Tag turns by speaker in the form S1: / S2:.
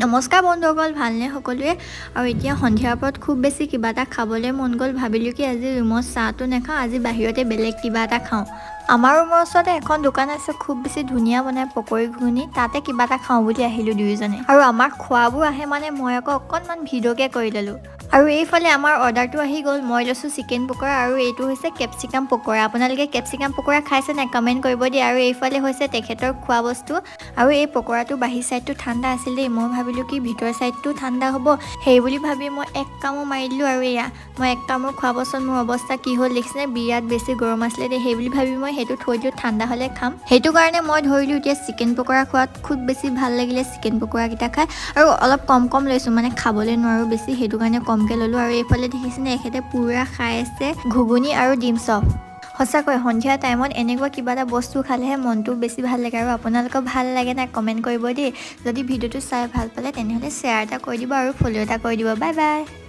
S1: নমস্কাৰ বন্ধুসকল, ভালনে সকলোৰে? আৰু এতিয়া সন্ধিয়াৰ পৰত খুব বেছি কিবা এটা খাবলৈ মন গ'ল। ভাবিলোঁ কি আজি ৰুমত চাহটো নাখাওঁ, আজি বাহিৰতে বেলেগ কিবা এটা খাওঁ। আমাৰ ৰুমৰ ওচৰতে এখন দোকান আছে, খুব বেছি ধুনীয়া বনাই পকৰি, ঘুগুনি। তাতে কিবা এটা খাওঁ বুলি আহিলোঁ দুয়োজনে। আৰু আমাৰ খোৱাবোৰ আহে মানে মই আকৌ অকণমান ভিডিঅ'কে কৰি ল'লোঁ। আৰু এইফালে আমাৰ অৰ্ডাৰটো আহি গ'ল। মই লৈছোঁ চিকেন পকৰা আৰু এইটো হৈছে কেপচিকাম পকৰা। আপোনালোকে কেপচিকাম পকৰা খাইছে নাই, কমেণ্ট কৰিব দিয়ে। আৰু এইফালে হৈছে তেখেতৰ খোৱা বস্তু। আৰু এই পকৰাটো বাহিৰ ছাইডটো ঠাণ্ডা আছিল দেই। মই ভাবিলোঁ কি ভিতৰ ছাইডটো ঠাণ্ডা হ'ব, সেই বুলি ভাবি মই এক কামোৰ মাৰি দিলোঁ। আৰু এয়া মই এক কামোৰ খোৱা পাছত মোৰ অৱস্থা কি হ'ল দেখিছেনে? বিৰাট বেছি গৰম আছিলে দেই। সেই বুলি ভাবি মই সেইটো থৈ দিলোঁ, ঠাণ্ডা হ'লে খাম। সেইটো কাৰণে মই ধৰিলোঁ এতিয়া চিকেন পকৰা খোৱাত খুব বেছি ভাল লাগিলে চিকেন পকৰাকেইটা খাই। আৰু অলপ কম কম লৈছোঁ, মানে খাবলৈ নোৱাৰোঁ বেছি, সেইটো কাৰণে কমকৈ ল'লোঁ। আৰু এইফালে দেখিছেনে, এখেতে পূৰা খাই আছে ঘুগুনি আৰু ডিম চপ। সঁচাকৈ সন্ধিয়া টাইমত এনেকুৱা কিবা এটা বস্তু খালেহে মনটো বেছি ভাল লাগে। আৰু আপোনালোকৰ ভাল লাগে নাই, কমেণ্ট কৰিব দেই। যদি ভিডিঅ'টো চাই ভাল পালে, তেনেহ'লে শ্বেয়াৰ এটা কৰি দিব আৰু ফ'ল' এটা কৰি দিব। Bye bye.